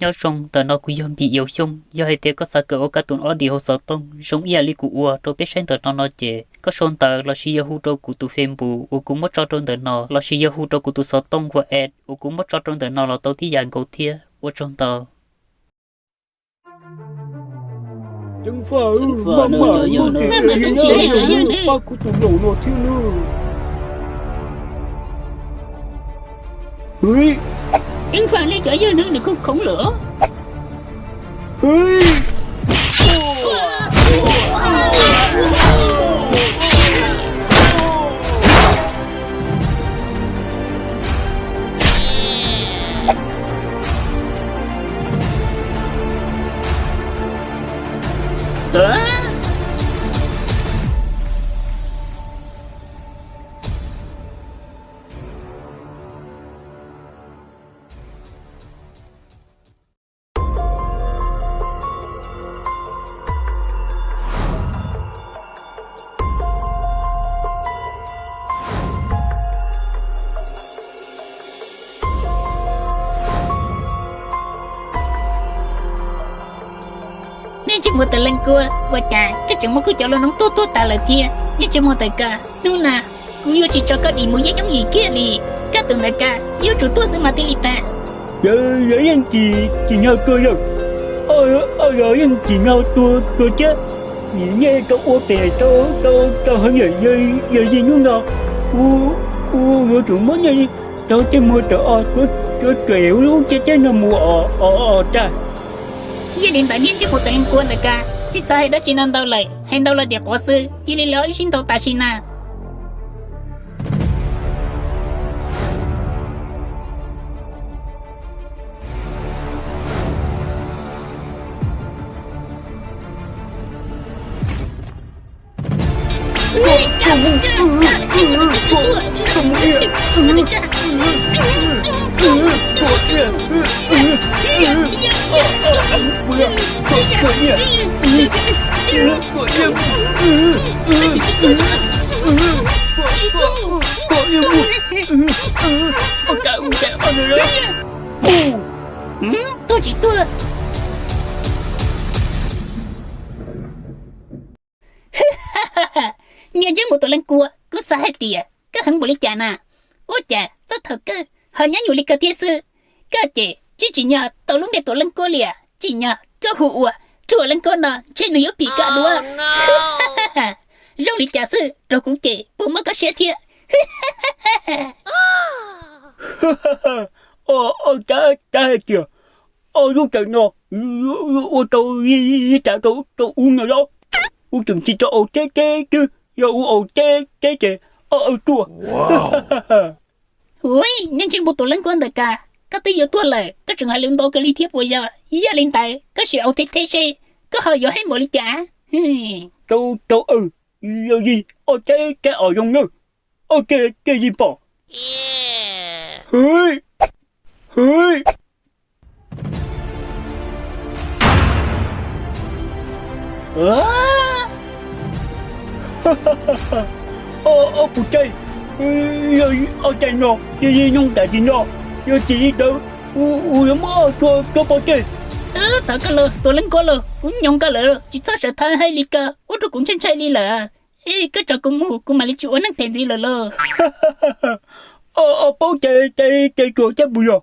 Nyob zoo, ntawm no kuv yog Npis Yau Xyooj. Yog hais tias koj xav kawm ua kab toos audio hauv xov tooj zoo ib yam li kuv ua rau peb saib ntawm no no ces koj sau ntawv lossis yog hu rau kuv tus Facebook uas kuv muab tso rau ntawm no lossis yog hu rau kuv tus xov tooj WhatsApp uas kuv muab tso rau ntawm no los tau tib yam nkaus thiab. Ua tsaug ntau. Ceev faj, maj mam muab tus pab kuv tus laus no thiab nawb. Ceev faj, nej cov yawg no nws khoom khoom lawm. Nej ntsej muag tus leej kuab, ua cas koj tseem muab kuv cov lauj noob tuag tuag tas lawm thiab? Nej ntsej muag ntawm ko, hnub no kuv yuav tsis tso koj dim mus yeeb yoob yim kiag li. Koj tus ntawm ko yuav tsum tuag xwb mas thiaj li tag. Yog yeej tsis, tsis nyog tuag yog, yog yeej tsis nyog tuag tuag thiab. Nim nej tau ua pem tau, tau, tau hov niam yawg yij hnub no, kuv yuav tsum muab nej cov ntsej muag ntawm ko tuav tshem lub ntiaj teb no mus os, os, os tag. Yog li ntawd niag ntsej muag tus leej kuab ntawm ko, tsis txhob hais dab tsi no ntau lawm, hais ntau los diam quav xwb, cia li los sib ntaus tam sim no. Tuag tsis tuag. Niag ntsej muag tus leej kuab, kuv xav hais tias koj heev npaum li cas na? Ua cas txog thaum kawg ho nyob nyuam li ko thiab xwb? Koj ces tsis, tsis nyog tau lub npe tus leej kuab li, tsis nyog koj hu ua Ruam Leej Kuab no ntshe nws yuav phim koj dua. Zoo li cas xwb, rau kuv ces puas mob koj siab thiab? Ob, tab hais tias ob lub tawm no ua tau ib tav rau ub no los, ub tseem tsis tau aus teb teb twb yog ub aus teb teb ces ob awg tuaj. Ua, niag ntsej muag tus leej kuab ntawm ko, koj twb yuav tuag lawm koj tseem hais lus ntau kawg li thiab puas yog? Yog li ntawd koj sim aus teb teb seb koj ho yuav heev npaum li cas. Tau, tau, yog yij ob teb teb os zoo nawb, ob teb teb yij pom. Hwv, hwv. Ob puas caij, yog ob caij no cia li nyoog tam sim no, yog tsis li ntawd kuv yuav muab tua pov tseg. Thov koj los tus leej kuab los, kuv nyoog koj lawm, tsis txhob sawv thawv hais li ko ua rau kuv ntshai ntshai li lawm. Koj tso kuv mus kuv mam li tsis ua neeg phem ntxiv lawm los. Ob paub ces ces tsuas caj pus yog,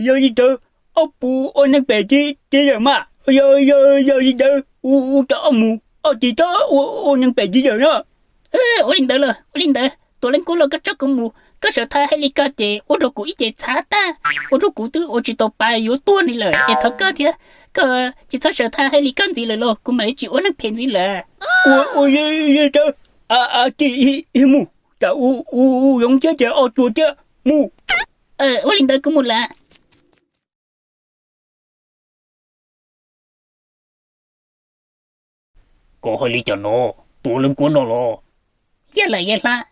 yog li ntawd ob puas ua neeg phem ntxiv lawm mas. Yog, yog li ntawd kuv tso ob mus, ob tsis txhob ua neeg phem ntxiv lawm na. Ua li ntawd los, ua li ntawd tus leej kuab los koj tso kuv mus, koj sawv thawv hais li ko ces ua rau kuv ib ce txhav tag, ua rau kuv twb ua tsis tau pa yuav tuag li lawm es thov koj thiab, koj tsis txhob sawv thawv hais li ko ntxiv lawm los kuv mam li tsis ua neeg phem ntxiv lawm. Ua, ua li ntawd, a, a, tsis, ib mus, tsam ua, ua, ua yoov thiab ces ob tuag thiab, mus. Ua li ntawd kuv mus lawm. Koj hais li cas no? Tus leej kuab no los? Yog lawm yawg hlob.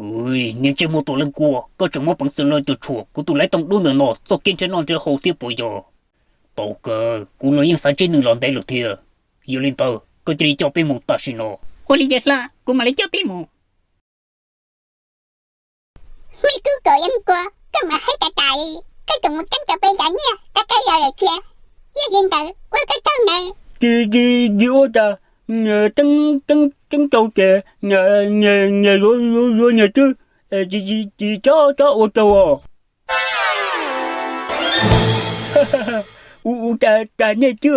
Niag ntsej muag tus leej kuab, koj tseem muab peev xwm los cuam tshuam kuv tus laiv tooj dub ntawm no txoj kev nrhiav noj nrhiav haus thiab puas yog? Tau kawg, kuv los yeej xav ntsib nws los ntev lawm thiab. Yog li ntawd koj cia li coj peb mus tam sim no. Ua li yawg hlob, kuv mam li coj peb mus. Me tub Ruam Leej Kuab, koj mas heev tas tas li, peb tseem mus teeb rau peb zam nyiaj rov qab los lawm tiag. Yog li ntawd ua koj tsaug ntawd. Tsis, tsis, tsis ua cas, teeb, teeb, teeb tau ces nyias yuav, yuav, yuav nyias xwb, tsis, tsis txhob, txhob ua tsaug os. Ua, ua cas, cas nej twb,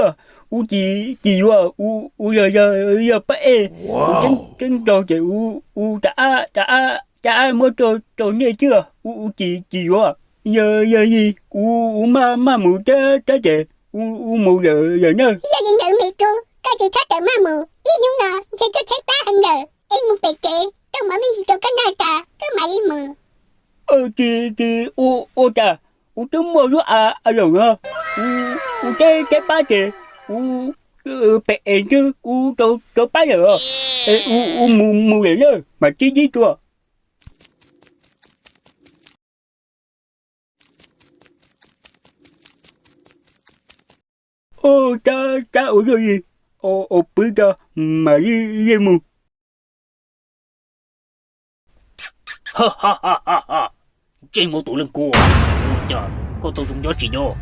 ua tsis, tsis yuav, ua, ua yog, yog, yog pab ej, ua teeb, teeb tau ces ua, ua tas ab, tas ab, tas ab muab rau, rau nej twb, ua, ua tsis, tsis yuav. Yog, yog li, ua, ua maj, maj mus tab, tab ces ua, ua mus lawm, lawm na. Yog li ntawd me tub, koj tsis txhob tawm maj mus, ib hnub no ntshe koj tshaib plab heev lawm es mus pem kev rau mov me ntsis rau koj noj tas koj mam li mus. Tsis, tsis ua, ua cas, kuv twb muaj lub a, a loos no, kuv, kuv tshaib, tshaib plab ces kuv pem es ntshe kuv rov, rov pab lawm os. Es ua, ua mus, mus lawm na, mam tib tib tsuas. Tab, tab ua luaj li, ua pwv tso, mam li, li mus. Ntsej muag tus leej kuab, ua cas koj tau zoo nyob tsis nyob,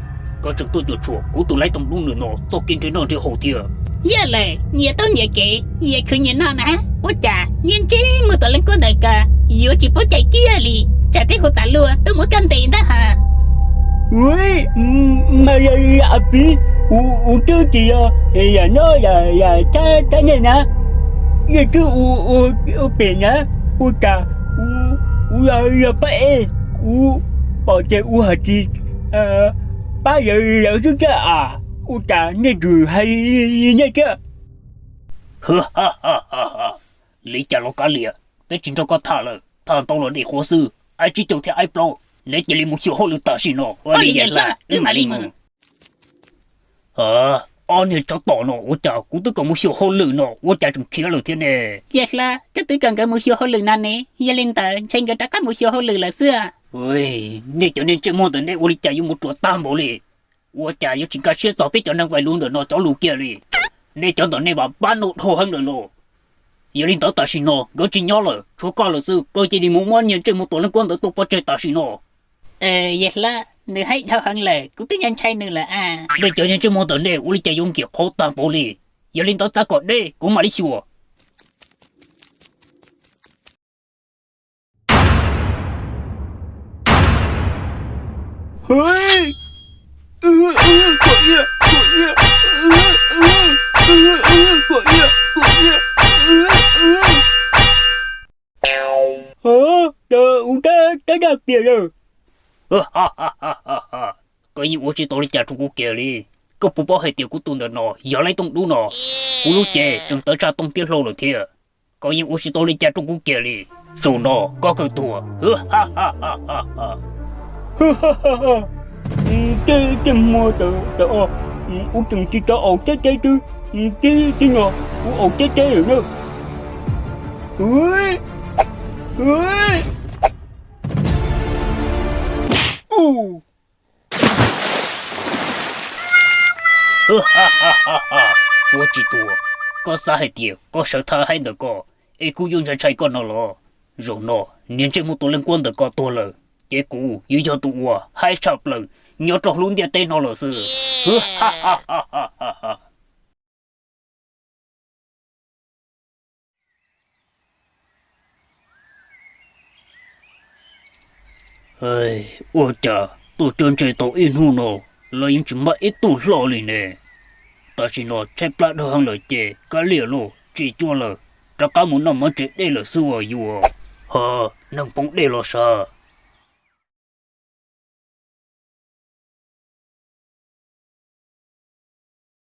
koj tseem tuaj cuam tshuam kuv tus laib tooj dub ntawm no txoj kev nrhiav noj nrhiav haus thiab. Yog lawm, nyias tau nyias kev, nyias khwv nyias noj na. Ua cas niag ntsej muag tus leej kuab ntawd ko yuav tsis paub cai kiag li, tsam peb hu tas luaj tuaj muab koj ntes ntag hos. Ua, mas yog yam piv, kuv twb tsis yog yam nyob yam, yam thab, thab nej na. Nej twb ua, ua, ua pem na, ua cas kuv, kuv yog, yog pab ej, kuv pom ces kuv hais tias pab lawv, lawv xwb thiab as, ua cas nej tseem hais li nej thiab. Li cas los kav liam, peb tsis nrog koj tham lawm, tham ntau los dej qhuav xwb. Aib tsib caug thiab aib plaub, neb cia li mus xyuas hauj lwm tam sim no. Ua li Yawm Hlab, wb mam li mus. Ob niag tsov tom no, ua cas kuv twb kom mus xyuas hauj lwm no ua cas tseem khiav lawm thiab ne? Yawm Hlab, koj twb kom nkawd mus xyuas hauj lwm no ne, yog li ntawd ntshe nkawd rov qab mus xyuas hauj lwm lawm xwb. Nej cov niag ntsej muag ntawm nej ua li cas yuav mus ruam tag npaum li? Ua cas yuav tsis nkag siab txog peb cov neeg vais lus ntawm no cov lus kiag li? Nej cov ntawm nej mas pab noj dhau heev lawm los. Yog li ntawd tam sim no nkawd tsis nyob lawm, tshuav koj lawm xwb, koj cia li mus muab niag ntsej muag tus leej kuab ntawd tua pov tseg tam sim no. Yawm Hlab, nws haib dhau heev lawm, kuv twb ntshai nws lawm a. Nej cov niag ntsej muag ntawm nej ua li cas yuav nkiam qhauv tag npaum li? Yog li ntawd txav kom deb, kuv mam li xyuas. Cas ua tab tab daj piam lawm. Koj yeej ua tsis tau li cas rau kuv kiag li. Koj puas paub hais tias kuv tus ntawm no yog laib tooj dub no, kuv lub cev tseem tawv tshaj tooj tiab hlau lawm thiab. Koj yeej ua tsis tau li cas rau kuv kiag li. Zaum no koj kawg tuag. Tej, tej muag tawm, tawm os, kuv tseem tsis tau aus teb teb xwb, tib, tib no kuv aus teb teb lawm na. Tuag tsis tuag, koj xav hais tias koj sawv thawj haib ntawm koj es kuv yuav ntshai ntshai koj no los? Zaum no niag ntsej muag tus leej kuab ntawm koj tuag lawm, ces kuv yuav yog tus uas haib tshaj plaws nyob rau lub ntiaj teb no lawm xwb. Ua cas tuaj cog ntses tau ib hnub no los yeej tsis muaj ib tug hlob li ne? Tam sim no tshaib plab dhau heev lawm ces kav liam lauj, tsis cuab lawm, rov qab mus noj mov ntses dej lawm xwb as yuav. Hos, neeg poob dej los sav.